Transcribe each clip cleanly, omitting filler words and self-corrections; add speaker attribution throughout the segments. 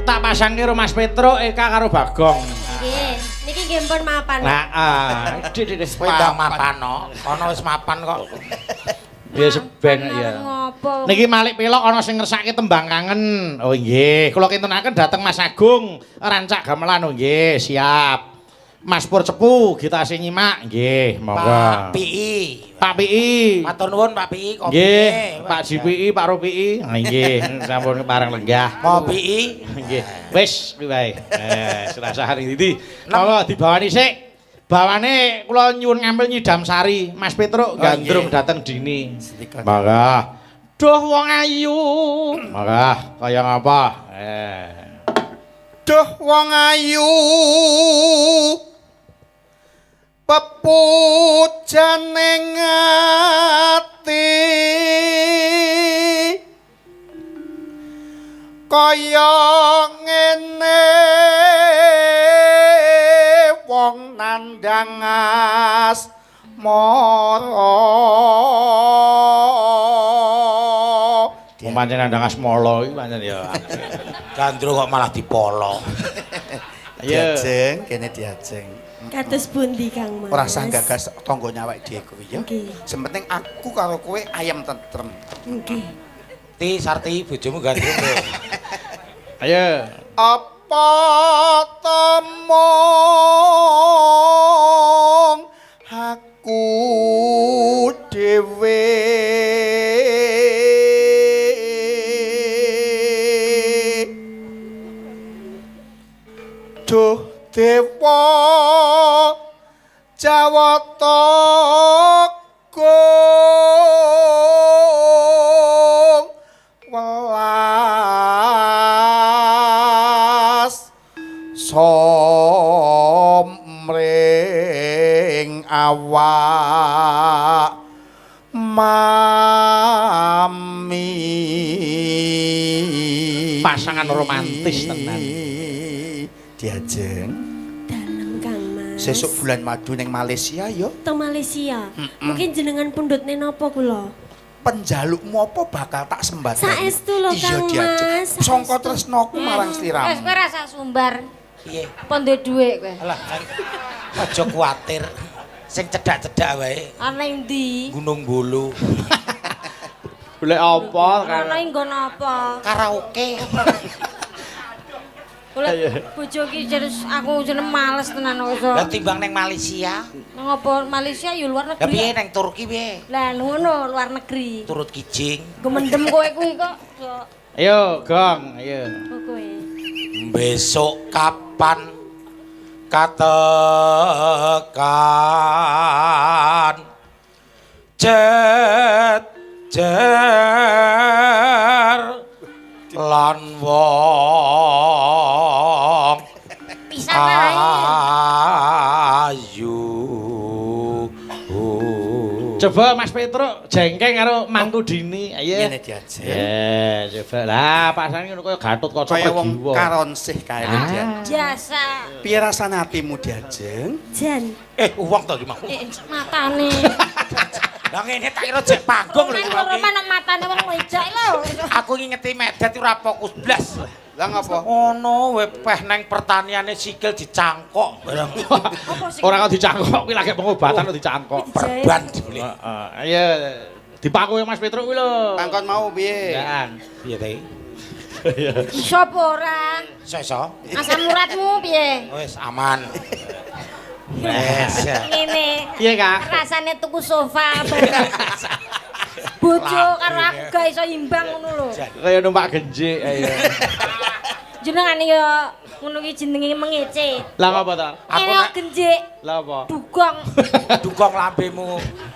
Speaker 1: Tak pasangke karo Mas Petro, Eka karo Bagong.
Speaker 2: Nggih, niki nggih pun mapan.
Speaker 1: Nah, ah, dik dik.
Speaker 3: Kowe ndang mapan no. Kono wis mapan kok.
Speaker 1: Ya seben ya.
Speaker 2: Ngopo?
Speaker 1: Niki Malik Pelok ana sing ngersake tembang kangen. Oh nggih, kula kintenaken dhateng Mas Agung, rancak gamelan. Oh nggih, siap. Mas Pur Cepu gitase nyimak nggih, monggo.
Speaker 3: Pak PI.
Speaker 1: Pak PI.
Speaker 3: Matur nuwun Pak PI kopine.
Speaker 1: Nggih, Pak GPI, Pak Rupi. Nggih, sampun kepareng lenggah.
Speaker 3: Mau PI.
Speaker 1: Nggih. Wis kuwi wae. Serasa hari iki. Monggo dibawani sik. Bawane kula nyuwun ngampil nyidam sari. Mas Petruk gandrung dateng Dini. Monggo. Duh wong ayu. Monggo, kaya ngapa?
Speaker 4: Duh wong ayu. Pepujane ati kaya ngene wong nandhang asmara.
Speaker 1: Wong pancen nandhang asmara iki pancen ya.
Speaker 3: Gandrung kok malah dipolo.
Speaker 1: Ayo.
Speaker 4: Diajeng, kene diajeng.
Speaker 2: Kados pundi Kang Mas?
Speaker 4: Ora usah gagas tangga nyawek dhewe kuwi ya.
Speaker 2: Nggih.
Speaker 4: Sing penting aku karo kowe ayem tentrem.
Speaker 2: Nggih.
Speaker 3: Ti Sarti bojomu gandrung kowe.
Speaker 1: Ayo.
Speaker 4: Apa temung aku dhewe Duh dewa Jawata Agung welas somring awak mami.
Speaker 1: Pasangan romantis tenan.
Speaker 4: Diajeng
Speaker 2: Dalem Kang Mas.
Speaker 4: Sesuk bulan madu ning Malaysia ya.
Speaker 2: Teng Malaysia. Mungkin jenengan pundhutne napa kula?
Speaker 4: Penjalukmu apa bakal tak sembadani.
Speaker 2: Saestu lho,
Speaker 4: Iya,
Speaker 2: Kang
Speaker 4: diajeng.
Speaker 2: Mas.
Speaker 4: Sangka tresnaku marang sliramu.
Speaker 5: Wis kowe rasa sumbar.
Speaker 3: Piye?
Speaker 5: Apa ndek dhuwit kowe?
Speaker 3: Alah, aja kuwatir. Sing cedak-cedak wae.
Speaker 5: Ana ing ndi?
Speaker 3: Gunung Bulu.
Speaker 1: Golek apa?
Speaker 5: Ana ing nggon apa?
Speaker 3: Karaoke.
Speaker 5: Golek bojo ki terus aku jeneng males tenan kok iso.
Speaker 3: Lah timbang neng Malaysia.
Speaker 5: Nang apa Malaysia ya luar
Speaker 3: Lah
Speaker 5: negeri.
Speaker 3: piye neng Turki piye?
Speaker 5: Lah ngono luar negeri.
Speaker 3: Turut kijing.
Speaker 5: Gemendem kowe kuwi kok.
Speaker 1: Ayo, Gong, ayo.
Speaker 5: Kowe.
Speaker 3: Besok kapan katekan jet jer lan wong
Speaker 5: Pisan wae.
Speaker 3: ayu.
Speaker 1: Coba Mas Petruk jengkeng karo Mangku Dini. Ayo.
Speaker 4: Ngene diajeng.
Speaker 1: Ya, coba. Lah, pasane ngono kaya Gatot Kaca
Speaker 4: Kaya wong
Speaker 1: Pregiwa.
Speaker 4: karonsih kae lho diajeng.
Speaker 5: Jasa.
Speaker 4: Piye rasane atimu diajeng?
Speaker 2: Jan.
Speaker 3: Wong to iki mau.
Speaker 5: Matane.
Speaker 3: Lah ngene tak kira jek panggung lho iki mau
Speaker 5: Roman
Speaker 3: iki.
Speaker 5: roman matane wong wedok lho.
Speaker 3: Aku ngingeti medet ora fokus blas.
Speaker 4: Lah ngapa?
Speaker 3: Ono wepeh neng pertaniane sikil dicangkok barang.
Speaker 5: Apa sih?
Speaker 1: Ora kok dicangkok kuwi lagi pengobatan kok dicangkok.
Speaker 3: Perban dibeli.
Speaker 1: Heeh. Ayo dipaku ya Mas Petruk kuwi lho.
Speaker 4: Pangkon mau piye?
Speaker 1: Ya.
Speaker 3: Piye ta iki?
Speaker 5: Iso apa ora?
Speaker 3: Iso iso.
Speaker 5: Asam uratmu piye?
Speaker 3: Wis aman. Wis. ya.
Speaker 5: Ngene.
Speaker 1: Piye, Kak?
Speaker 5: Rasane tuku sofa bareng. Bojo karo aku gak iso imbang ngono lho.
Speaker 1: Kaya numpak genjik ayo.
Speaker 5: Jenengane ya ngono ki jenenge mengece.
Speaker 1: Lah ngapa ta?
Speaker 3: Aku
Speaker 5: Ngene
Speaker 3: nek-
Speaker 5: genjik,
Speaker 1: Lah apa?
Speaker 5: dugong.
Speaker 3: Dukung lambemu.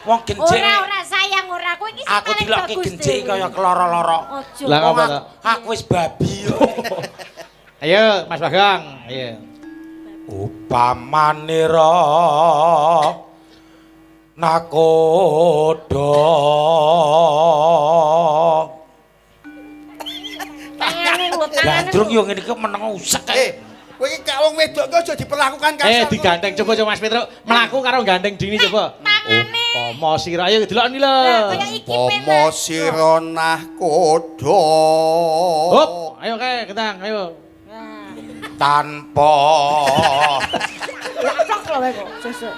Speaker 3: Wong genjik.
Speaker 5: Ora ora sayang ora kowe iki sing
Speaker 3: Aku
Speaker 5: paling
Speaker 3: dilokke
Speaker 5: bagus
Speaker 3: genjik
Speaker 5: dhewe.
Speaker 3: kaya keloro-loro.
Speaker 5: Ojo.
Speaker 1: Lah
Speaker 3: Wong
Speaker 1: ngapa ta?
Speaker 3: aku wis babi.
Speaker 1: Ayo Mas Bagong, ayo.
Speaker 3: Upamane ra nakoda.
Speaker 5: Tangane lho, tangane.
Speaker 3: Gandrung yo ngene iki meneng usek kae.
Speaker 4: Kowe iki gak wong wedok ki aja diperlakukan kasar.
Speaker 1: Digandeng coba coba Mas Petruk, mlaku karo gandeng Dini coba.
Speaker 5: Tangane.
Speaker 1: Upama sira ayo delok ni lho.
Speaker 5: Lah kaya iki
Speaker 4: Pomo
Speaker 5: penak.
Speaker 4: sira nahkoda.
Speaker 1: Hop, ayo kae ketang, ayo.
Speaker 3: Tanpa
Speaker 5: Laplok lho kowe kok sesuk.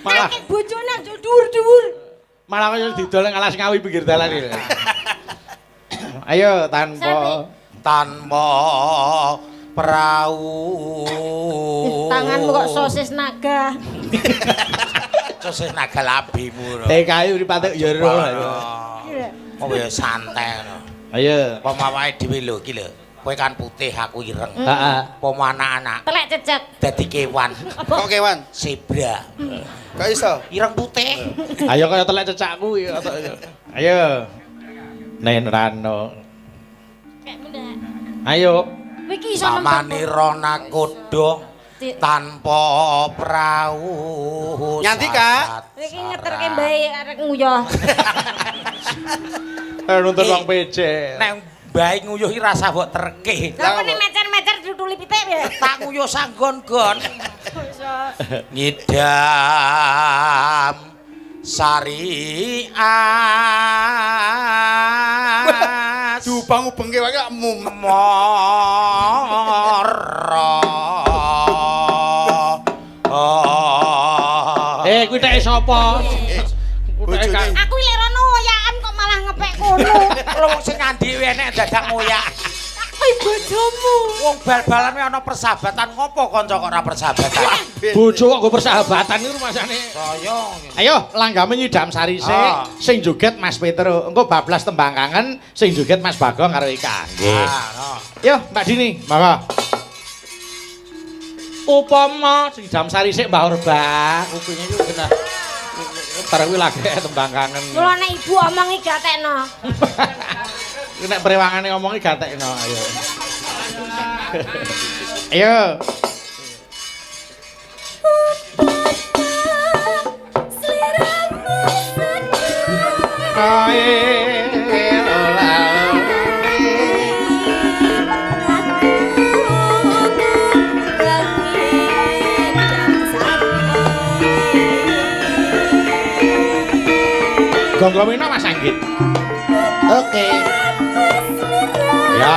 Speaker 1: Malah
Speaker 5: Nanging bojone aja dhuwur-dhuwur.
Speaker 1: Malah kaya didol nang alas Ngawi pinggir dalan iki. Ayo tanpa
Speaker 3: tanpa prau.
Speaker 5: Tanganmu kok sosis naga.
Speaker 3: Sosis naga labimu lho.
Speaker 1: TKI uripate ya ro.
Speaker 3: Oh ya santai ngono.
Speaker 1: Ayo.
Speaker 3: Apa awake dhewe lho iki lho. Kowe kan putih, aku ireng.
Speaker 1: Heeh.
Speaker 3: Apa anak-anak
Speaker 5: Telek cecek.
Speaker 3: dadi kewan,
Speaker 4: Kok kewan?
Speaker 3: zebra.
Speaker 4: Kok iso?
Speaker 3: Ireng putih.
Speaker 1: Ayo kaya telek cecakku ya. Ayo. Nen Rano. Ayo.
Speaker 5: Kowe iki iso nembang.
Speaker 3: Pamane rona kodho tanpa prau.
Speaker 4: Nyanti, Kak.
Speaker 5: Kowe iki ngeterke mbae arek nguyuh.
Speaker 1: Nuntut wong PC.
Speaker 3: Nek mbae nguyuh iki rasa mbok terke.
Speaker 5: Lah kok nek mecer-mecer dituli pitik piye?
Speaker 3: Tak nguyuh sanggon-gon.
Speaker 5: Iso.
Speaker 3: Ngidam sari as
Speaker 4: Dubang ubengke wae lak mumet.
Speaker 3: mara.
Speaker 1: Eh, kuwi teke sapa?
Speaker 4: Bojone.
Speaker 5: Aku lek rono oyaan kok malah ngepek kono.
Speaker 3: Lho wong sing ngandi enek dadak ngoyak.
Speaker 5: Kuwi bojomu.
Speaker 3: Wong bal-balan ana persahabatan ngopo kanca kok ora persahabatan?
Speaker 1: Bojo kok nggo persahabatan iki rumasane.
Speaker 3: Saya
Speaker 1: Ayo langgame nyidam sari sik,
Speaker 3: Ah.
Speaker 1: sing joget Mas Petro. Engko bablas tembang kangen sing joget Mas Bagong karo Ika. Nggih.
Speaker 3: Ah, no.
Speaker 1: Yo, Mbak Dini, monggo. Upama sing jam sari sik Mbah Orba, kupinge iku kena bareng kuwi lagi tembang kangen.
Speaker 5: Mula nek ibu omongi gatekno.
Speaker 1: Nek prewangane ngomongi gatekno, ayo. Ayo. Kae ora. Gonggomino Mas Anggit.
Speaker 3: Oke.
Speaker 1: Ya.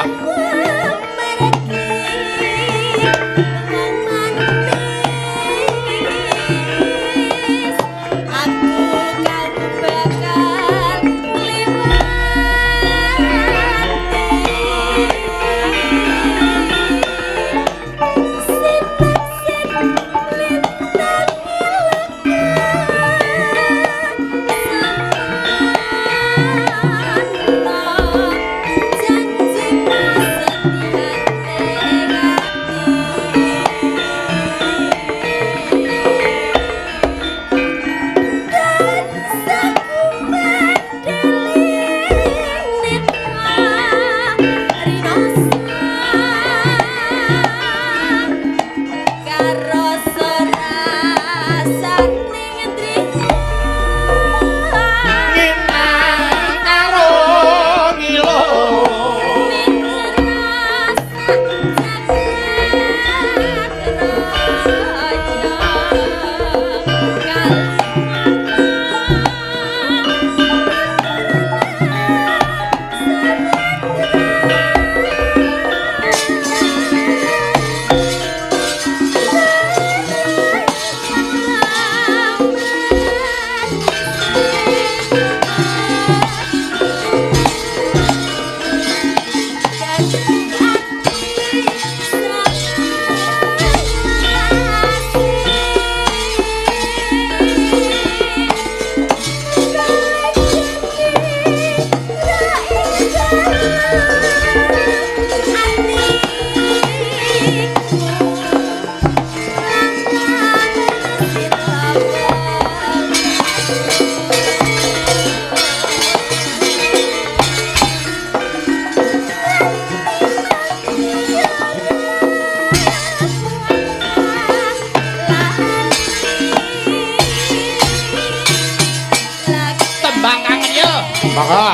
Speaker 1: Tembang kangen yo. Monggo.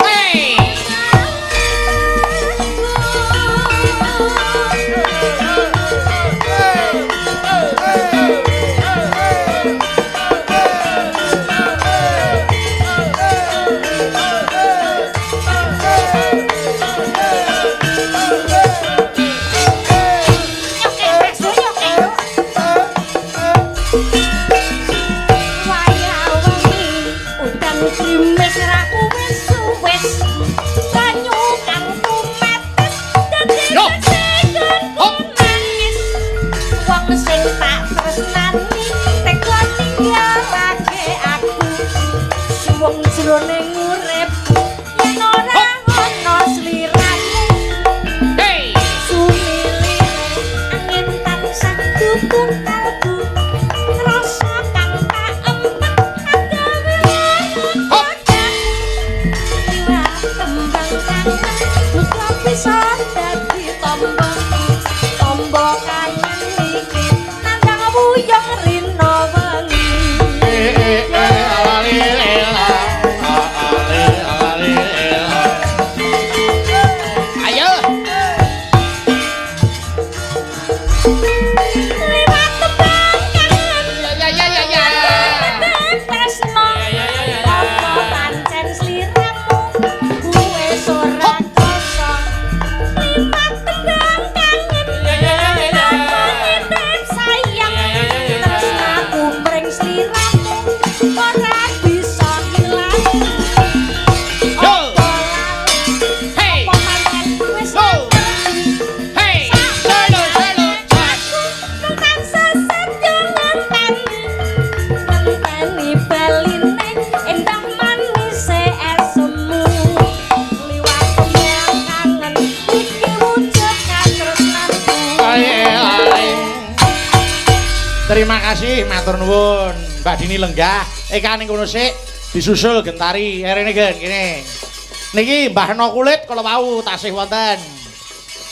Speaker 1: Hey.
Speaker 4: Hey!
Speaker 1: Terima kasih, matur nuwun. Mbak Dini lenggah. Eka ning kono sik disusul Gentari. Rene Gen kene. Niki Mbah No Kulit kala wau tasih wonten.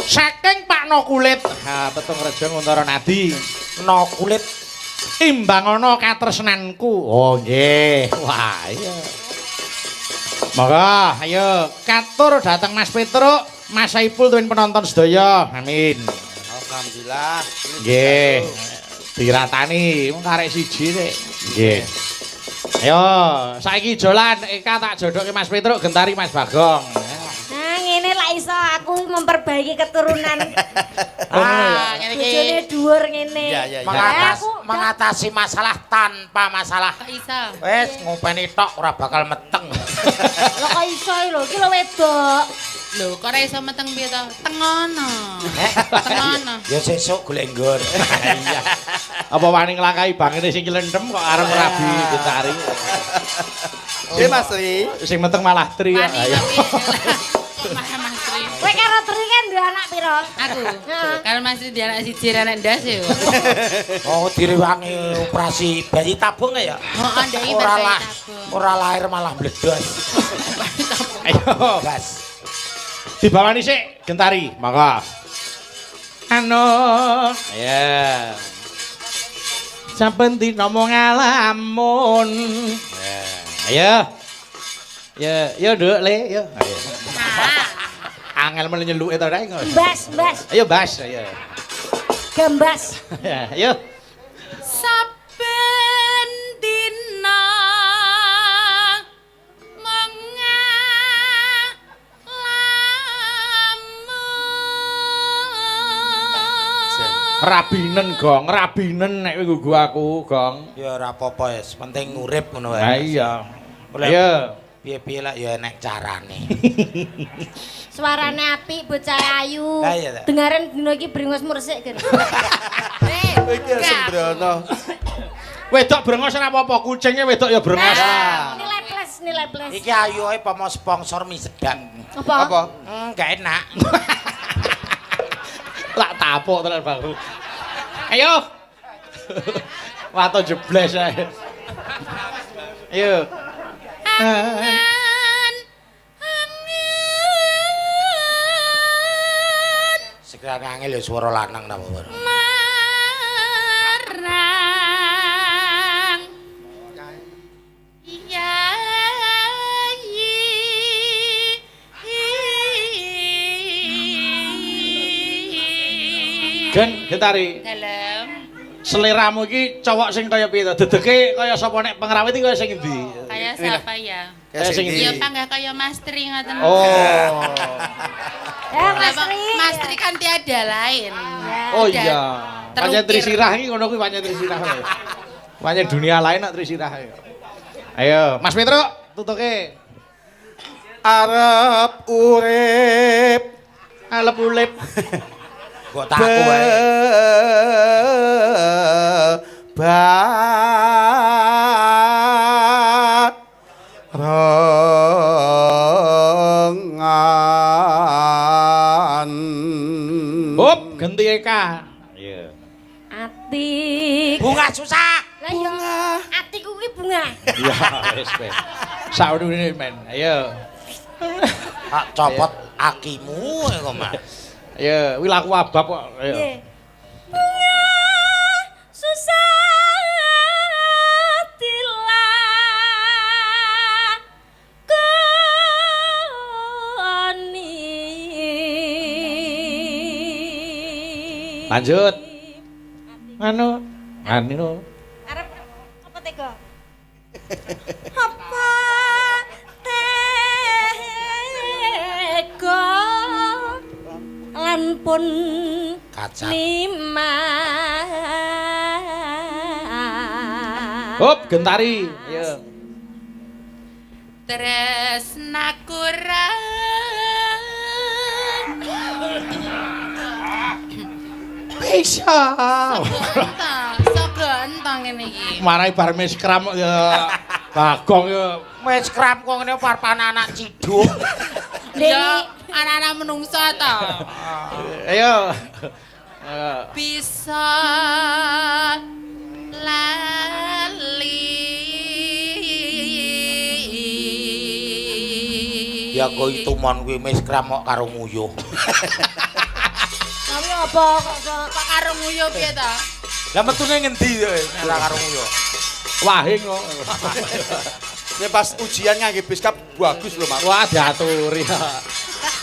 Speaker 1: Saking Pak No Kulit, ha Petung Rejo Nguntara Nadi.
Speaker 3: No Kulit
Speaker 1: imbangana katresnanku. Oh nggih. Wah, iya. Monggo, ayo katur dateng Mas Petruk, Mas Saipul tuwin penonton sedaya. Amin.
Speaker 4: Alhamdulillah.
Speaker 1: Nggih. Diratani, mung karek siji rek. Nggih. Ayo, saiki jolan Eka tak jodohke Mas Petruk, Gentari Mas Bagong.
Speaker 5: Nah, ngene lah iso aku memperbaiki keturunan.
Speaker 3: Ah, ngene iki.
Speaker 5: Bojone dhuwur ngene.
Speaker 4: Iya, iya, iya.
Speaker 3: Mengatasi masalah tanpa masalah.
Speaker 6: Kok iso?
Speaker 3: Wes ngopeni tok ora bakal meteng.
Speaker 5: Lho kok iso lho, iki lho wedok.
Speaker 6: Lho, kok ora iso meteng piye to? Tengono. Tengono.
Speaker 3: Ya sesuk golek nggon.
Speaker 1: Iya. Apa wani nglangkahi bangene sing nylentem kok arep rabi Gentari.
Speaker 4: Nggih Mas Tri.
Speaker 1: Sing meteng malah Tri.
Speaker 6: Wani
Speaker 1: Ayo.
Speaker 6: kok piye? Kok malah Mas Tri?
Speaker 5: Kowe karo Tri kan duwe anak pira?
Speaker 6: Aku. Karo Mas Tri dia anak siji anak ndas ya.
Speaker 3: Oh, direwangi operasi bayi tabung ya?
Speaker 6: Heeh, ndek iki
Speaker 3: Ora
Speaker 6: bayi
Speaker 3: lah,
Speaker 6: tabung.
Speaker 3: ora lahir malah bledos.
Speaker 6: Bayi tabung.
Speaker 1: Ayo.
Speaker 3: Gas.
Speaker 1: Dibawani sik Gentari, monggo. Anu, ya. Saben dina mung ngalamun. Ya, ayo. Ya, ya Nduk, Le, yo. Ayo. Angel men nyeluke to rek.
Speaker 5: Mbas, mbas,
Speaker 1: Ayo Bas, ayo.
Speaker 5: gambas.
Speaker 1: Ya, ayo.
Speaker 6: Saben dina mengalamun.
Speaker 1: Rabinen, Gong, rabinen nek kowe nggugu aku, Gong.
Speaker 3: Ya ora apa-apa wis, penting urip ngono wae.
Speaker 1: Ha iya.
Speaker 3: Oleh-
Speaker 1: Ayo.
Speaker 3: Piye-piye lah ya enek carane.
Speaker 5: Suarane apik, bocah ayu.
Speaker 3: Lah iya ta.
Speaker 5: Dengaren dina iki brengos mursik gen.
Speaker 6: Eh,
Speaker 4: Iki sembrono.
Speaker 1: Wedok brengos ora apa-apa, kucinge wedok ya brengos.
Speaker 5: Nah, nilai plus, nilai plus.
Speaker 3: Iki ayo ae pomo sponsor mie sedap.
Speaker 5: Apa?
Speaker 4: Apa?
Speaker 3: Gak enak.
Speaker 1: Lak tapuk tenan Bang. Ayo. Wato jebles ae. Ayo.
Speaker 6: Angan, angan
Speaker 3: Sekiranya angel ya suara lanang ta apa.
Speaker 6: marang yayi.
Speaker 1: Gen Gentari.
Speaker 6: Dalem.
Speaker 1: Seleramu iki cowok sing kaya piye to? Dedeke kaya sapa nek pengrawit iki kaya sing endi?
Speaker 6: Kaya siapa ya?
Speaker 4: Kayak
Speaker 1: Sing
Speaker 4: sing
Speaker 6: Ya
Speaker 4: ndi?
Speaker 6: panggah kaya Mas Tri ngoten.
Speaker 1: Oh.
Speaker 5: Eh, Mas
Speaker 6: Lah,
Speaker 5: Tri.
Speaker 6: Mas Tri kan tiada lain.
Speaker 1: Oh
Speaker 6: Udah
Speaker 1: iya. Pancen
Speaker 6: terukir.
Speaker 1: Trisirah iki ngono kuwi pancen Trisirah. Pancen dunia lain nak Trisirah. Ayo, Mas Petruk tutuke.
Speaker 4: Arep urip
Speaker 1: Alep ulip.
Speaker 3: Kok tak aku wae.
Speaker 4: Barengan.
Speaker 1: Hop, genti Eka. Iya.
Speaker 5: Ati.
Speaker 3: Bunga susah.
Speaker 5: Lah iya. Atiku ki bunga.
Speaker 1: Iya, wis ben. Saurune men. Ayo.
Speaker 3: Tak copot akimu ya kok, Mas.
Speaker 1: Ayo, kuwi laku abab kok. Ayo.
Speaker 5: Nggih. Bunga susah dilakoni.
Speaker 1: Lanjut. Anu, anu.
Speaker 5: Arep apa tega? Apa tega lan pun
Speaker 3: Kacang.
Speaker 5: lima.
Speaker 1: Hop, Gentari. Ayo.
Speaker 6: Tresnaku ra
Speaker 1: Bisa.
Speaker 6: Sok ganteng ngene iki.
Speaker 1: Marai bar meskram kok ya. Bagong ya.
Speaker 3: Wis kram kok ngene parpan anak ciduk.
Speaker 6: Ya anak-anak menungso to.
Speaker 1: Ayo. Ayo.
Speaker 6: Bisa Lali.
Speaker 3: Ya kowe tumon kuwi wis kramok karo nguyuh.
Speaker 5: Tapi apa kok
Speaker 6: Kok karo nguyuh piye to?
Speaker 3: Lah metune ngendi kowe nek ora karo nguyuh?
Speaker 1: Wahing kok.
Speaker 4: Nek pas ujian ngangge beskap bagus lho, Mas.
Speaker 1: Wah, diaturi.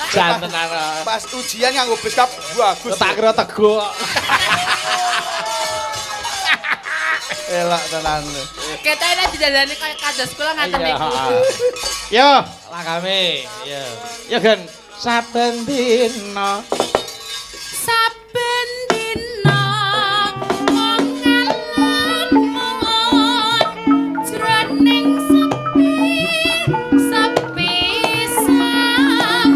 Speaker 1: Jan tenan.
Speaker 4: Pas ujian nganggo beskap bagus.
Speaker 1: Tak kira teguk.
Speaker 4: Elak tenan.
Speaker 6: Ketoke nek didandani kaya kados kula ngaten
Speaker 1: Iya.
Speaker 6: niku.
Speaker 1: Yo, lakame. Yo. Yo Gen, saben dina
Speaker 6: Saben dina mung ngalamun jroning sepi sepi samun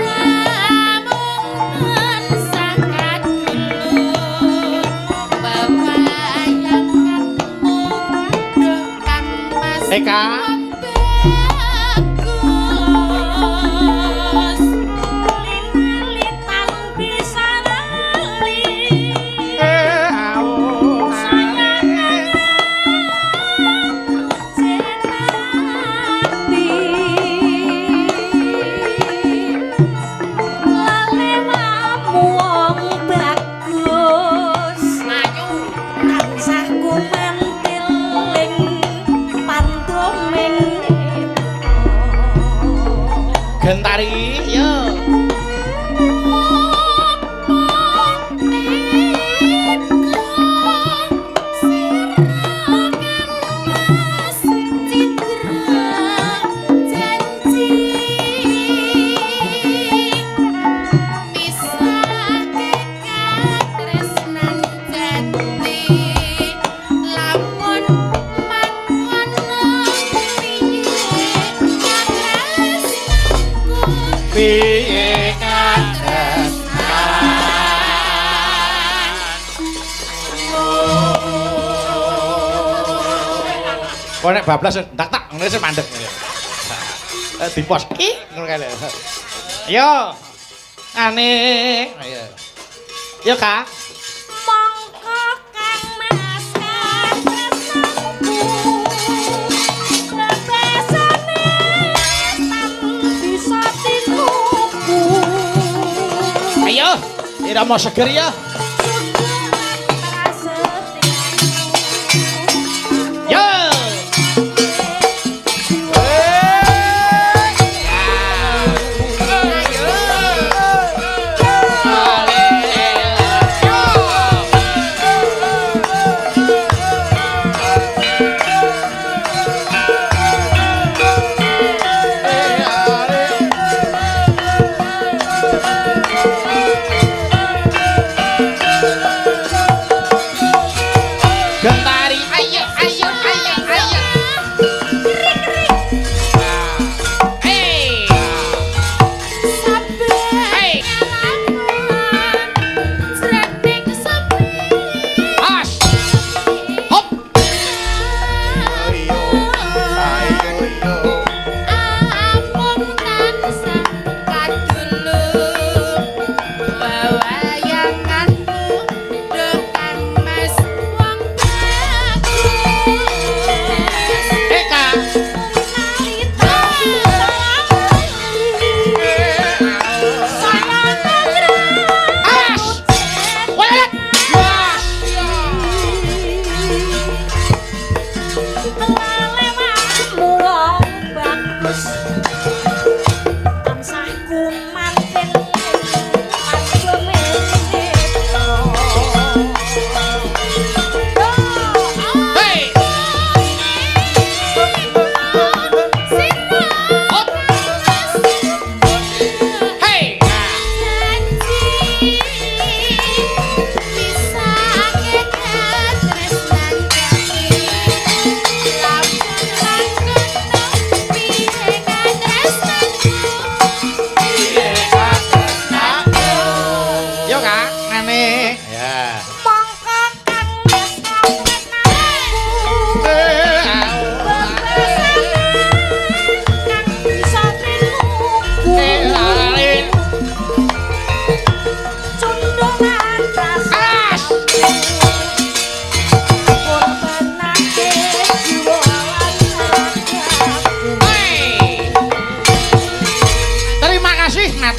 Speaker 6: namung tansah kadulur wewayanganmu duh Kang Mas
Speaker 1: Eka.
Speaker 6: Bagus.
Speaker 5: Lilitan bisa lali.
Speaker 1: Eh,
Speaker 5: Senati lalewamu wong bagus
Speaker 6: Ayu.
Speaker 5: Tansah kumantil ing pandoming.
Speaker 1: Gentari. Yo. Piye Kok nek bablas tak tak ngene sing mandek. Eh dipos ki ngono kae lho. Yo. Ane. Ayo. Yo Kak.
Speaker 5: Mongko Kang Mas katresnanku bebasane tan bisa tinuku.
Speaker 1: Ayo. Irama seger ya.
Speaker 5: Prasetyo.
Speaker 1: Yo.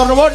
Speaker 1: Matur nuwun.